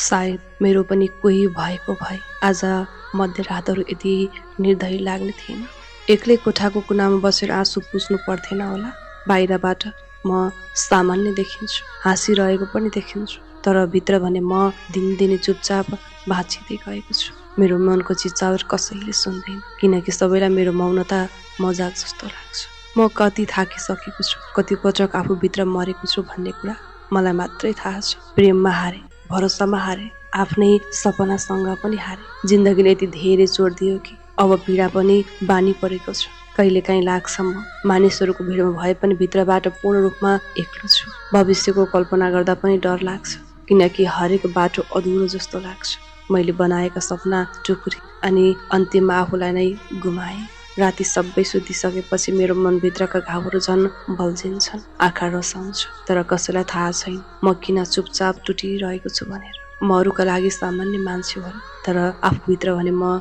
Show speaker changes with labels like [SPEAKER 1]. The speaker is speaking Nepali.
[SPEAKER 1] सायद मेरो पनि कोही भएको भए आज मध्यरातहरू यति निर्दयी लाग्ने थिएन। एक्लै कोठाको कुनामा बसेर आँसु पुस्नु पर्थेन होला। बाहिरबाट म सामान्य देखिन्छु, हाँसिरहेको पनि देखिन्छु, तर भित्र भने म दिनदिनै चुपचाप भाँचिँदै गएको छु। मेरो मनको चिच्चावर कसैले सुन्दैन, किनकि सबैलाई मेरो मौनता मजाक जस्तो लाग्छ। म कति थाकिसकेको छु, कति पटक आफूभित्र मरेको छु भन्ने कुरा मलाई मात्रै थाहा छ। प्रेममा हारे, भरोसामा हारे, आफ्नै सपनासँग पनि हारे। जिन्दगीले यति धेरै चोट दियो कि अब पीडा पनि बानी परेको छ। कहिलेकाहीँ लाग्छ म मानिसहरूको भिडमा भए पनि भित्रबाट पूर्ण रूपमा एक्लो छु। भविष्यको कल्पना गर्दा पनि डर लाग्छ, किनकि हरेक बाटो अधुरो जस्तो लाग्छ। मैले बनाएका सपना टुक्रे अनि अन्तिममा आफूलाई नै गुमाएँ। राति सबै सुतिसकेपछि मेरो मनभित्रका घाउहरू झन् बल्झिन्छन्, आँखा रसाउँछु, तर कसैलाई थाहा छैन म किन चुपचाप टुटिरहेको छु भनेर। म अरूका लागि सामान्य मान्छे भएँ, तर आफूभित्र भने म